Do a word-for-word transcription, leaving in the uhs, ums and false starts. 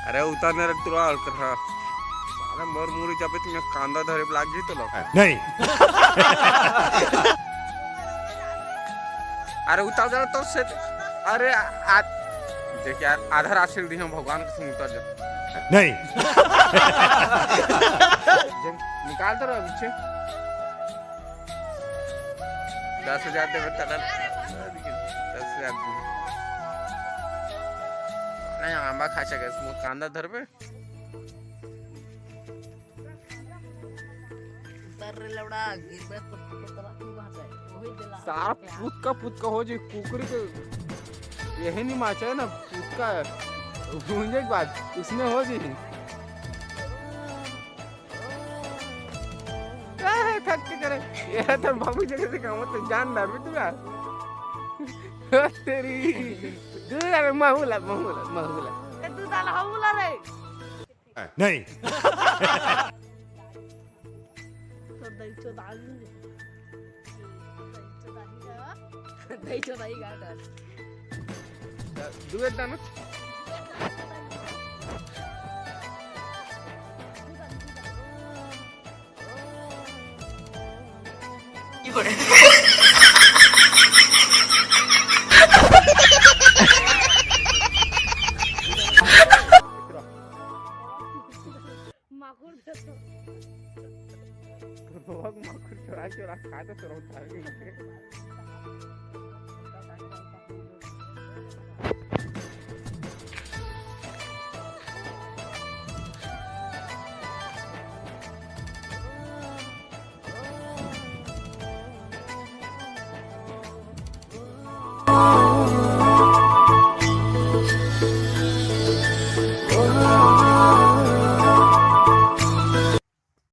अरे उतार ने रे तुला हल्का। अरे मोर मुड़ी जाबे तो मैं कांदा धरे लाग जी तो लो। नहीं। अरे उतार जरा तो से। अरे आ, देख यार, आधा राशि दी हम भगवान के संग उतार जा। नहीं। निकाल तो रहा पीछे। दस हजार देवे तलन। दस हजार दे। नहीं, आंबा खा सके, इसमें कांदा धरबे। उतर रे लौड़ा, गिरबे तो, तो, तो, तू वहां से, वही दिला। सारा पुतका, पुतका हो जी, कुकरी के यही नहीं माचा है ना, पुतका है। भूंजे के बाद उसमें हो जी। ए, थक के करे। ये तो बाबू जी के काम तो जान डाल भी तू यार। ओ तेरी। दूध आ, महूला, महूला, महूला। ए, दूध आ, महूला रे। नहीं। तो दही चोदा आलू। दही चोदा ही है। दही चोदा ही गाड़ा। दूध दाना।